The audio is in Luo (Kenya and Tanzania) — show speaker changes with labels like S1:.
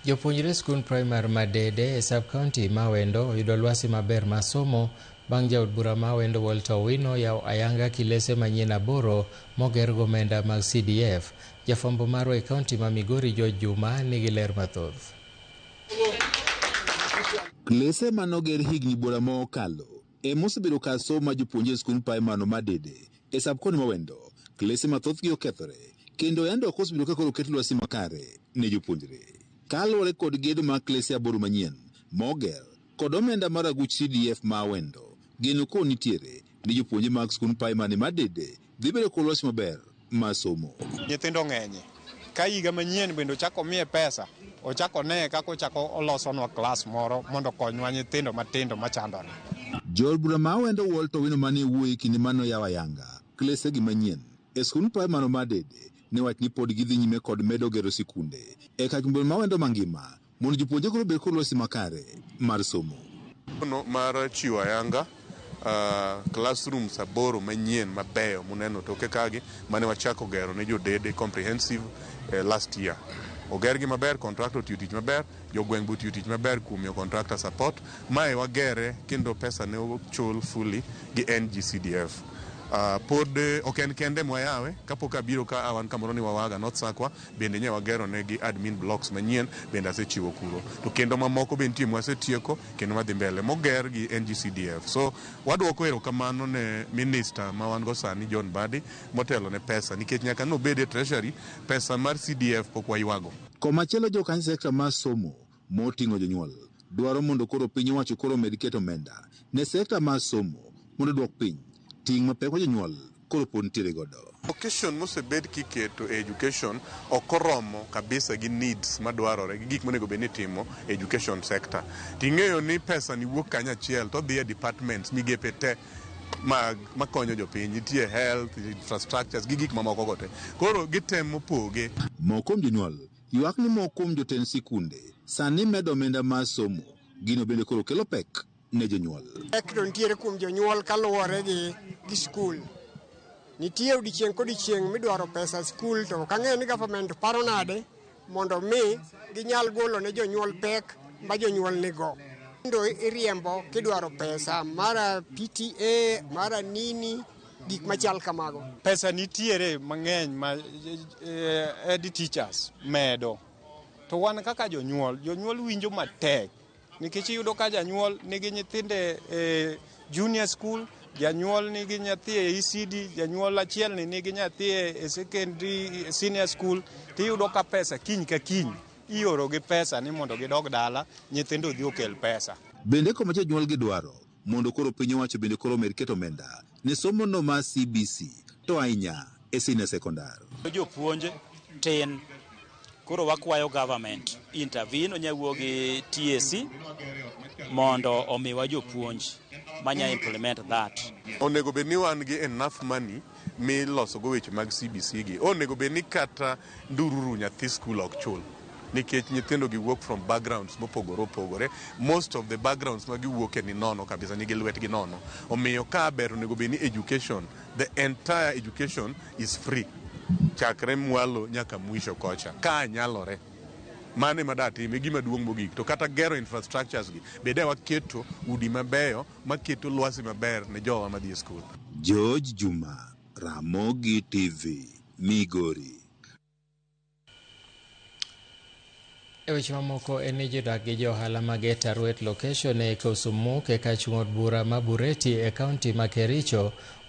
S1: Jopuonjre skund primar ma Dede e sub-county ma Awendo oyudo lwasi maber mar somo bang' jaod bura ma Awendo Walter Owino yawo ayanga kilese manyien 8 moger gi omenda mag CDF. Jafwambo marwa e kaunti ma Migori George Juma nigi ler mathoth.
S2: Klese manoger higni buora ma okalo ema osebedo kar somo mar jopuonjre e skund primar no ma Dede e sub-county ma Awendo. Klese mathothgi okethore kendo yande ok osebedo ka koro oket lwasi makare ne jopuonjre. Kaluwore kod gedo mar klese 8 manyien moger kod omenda mar aguch CDF ma Awendo, geno koro nitiere ni jopuonjre mag skund primary ma Dede dhi bedo kod lwasi maber mar somo.
S3: Nyithindo ng'enye. Ka higa manyien bende ochako miye pesa, ochako ne kaka ochako olosonwa klas moro mondo okonywa nyithindo matindo machandore.
S2: Jaod bura ma Awendo Walter Owino mane wuoyo e kinde mane oyawo ayanga klese gi manyien e skund primary ma Dede ne wach ni pod gidhi nyime kod medo gero sikunde e kar ma Awendo mangima mondo jopuonjre koro obed kod lwasi makare mar somo.
S4: Mar chiwo ayanga classrooms 8 manyien mabeyo muneno toke kagi mane wachako gero ne jodede comprehensive last year. Ogergi maber, contractor otiyo tich maber, jogweng' be otiyo tich maber kuom miyo contractor support. Mae wagere kendo pesa ne ochul fully gi NGCDF. Pod ok en kende mwayawe, kapok abiro ka wan kamoro ni Wawaga North Sakwa bende nye wagero negi admin blocks manyien bende asechiwo kuro. To kendo mamoko be nitie mwasetieko kendo madhi mbele moger gi NGCDF. So wadwoko erokamano ne minister ma wan go sani John Mbadi motelo ne pesa nikech nyaka nobed e treasury pesa mar CDF pok waywago.
S2: Komachielo jokanyo sekta mar somo moting'o jonyuol dwaro mondo koro piny owacho koro omed keto omenda ne sekta mar somo mondo duok piny ting' mapek ma jonyuol koro pod nitiere godo.
S4: Allocation mosebed kiketo e education ok oromo kabisa gi needs madwarore gi gik monego bed ni itimo e education sector. Ting'eyo ni pesa ni wuok kanyachiel to odhi e departments migepe te mag makonyo jopiny nitie health, infrastructures gi gik mamoko go te. Koro gitemo poge.
S2: Moko kuom jonyuol ywak ni moko kuom jotend sikunde sani medo omenda mar somo, gino bende koro kelo pek ne jonyuol.
S5: Pek to nitiere kuom jonyuol kaluwore gi skul. Nitie odiechieng' kodiechieng' midwaro pesa skul to ok ang'eyo ni government paro nade mondo mi ginyal golo ne jonyuol pek ma jonyuol nigo. Kendo iriembo kidwaro pesa mara PTA mara nini gik machal kamago.
S3: Pesa nitiere mang'eny ma head teachers medo. To wan kaka jonyuol, jonyuol winjo matek nikech iyudo ka janyuol nigi nyithinde e junior school, janyuol nigi nyathi e ECD, janyuol achiel ni nigi nyathi e secondary senior school, tiyudo ka pesa kiny ka kiny ioro gi pesa ni mondo gidog dala, nyithindo odhi okel pesa.
S2: Bende komachielo jonyuol gidwaro mondo koro piny owacho bende koro omed keto omenda ne somo no mar CBC to ahinya e senior secondar.
S6: Jopuonj tin, koro wakwayo government intervene onya wuo gi TSC mondo omiwa jopuonj manya implement that.
S4: Onego bed ni wan gi enough money miloso go weche mag CBC gi. Onego bed ni kata ndururu nyathi skul ok chul. Nikech nyithindo gi wuok from backgrounds mopogore opogore. Most of the backgrounds ma giwuoke ni nono kabisa, nigi lwetgi nono. Omiyo ka ber onego bed ni education, the entire education is free. Chakre mwalo nyaka mwisho kocha. Ka nyalore. Mano ema datim, e gima duong' mogik. To kata gero infrastructures gi, bede waketo udi mabeyo maketo lwasi maber ne jowa madhi e skul.
S2: George Juma, Ramogi TV, Migori.
S1: E weche mamoko en ni jodak gi jo ohala mag Etarwet location e Kosumuk e kachung' od bura ma Bureti e kaunti ma Kericho.